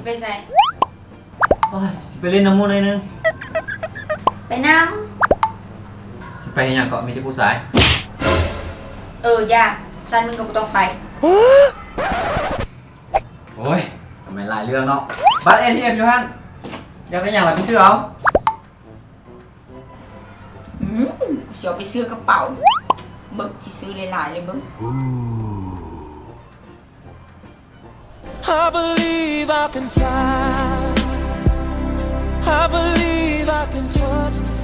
ໄປໃສ? ໂອ້ຍ ຊິໄປຫຼິ້ນນຳໝູ່ໜ້ອຍໜຶ່ງ. ໄປນຳ. ຊິໄປເຮັດຫຍັງເກາະ ມີແຕ່ຜູ້ຊາຍ? ເອີ ຢ່າ ຊັ້ນມຶງກໍບໍ່ຕ້ອງໄປ. ໂອ້ຍ ກະແມ່ນຫຼາຍເລື່ອງເນາະ. ບັດເອທີເອັມຢູ່ຫັ້ນ ຢາກໄດ້ຫຍັງລະໄປຊື້ເອົາ. ອືມ ກູຊິເອົາໄປຊື້ກະເປົາ. ເບິ່ງ ຊິຊື້ຫຼາຍໆເລີຍເບິ່ງ. I believe I can fly. I believe I can touch the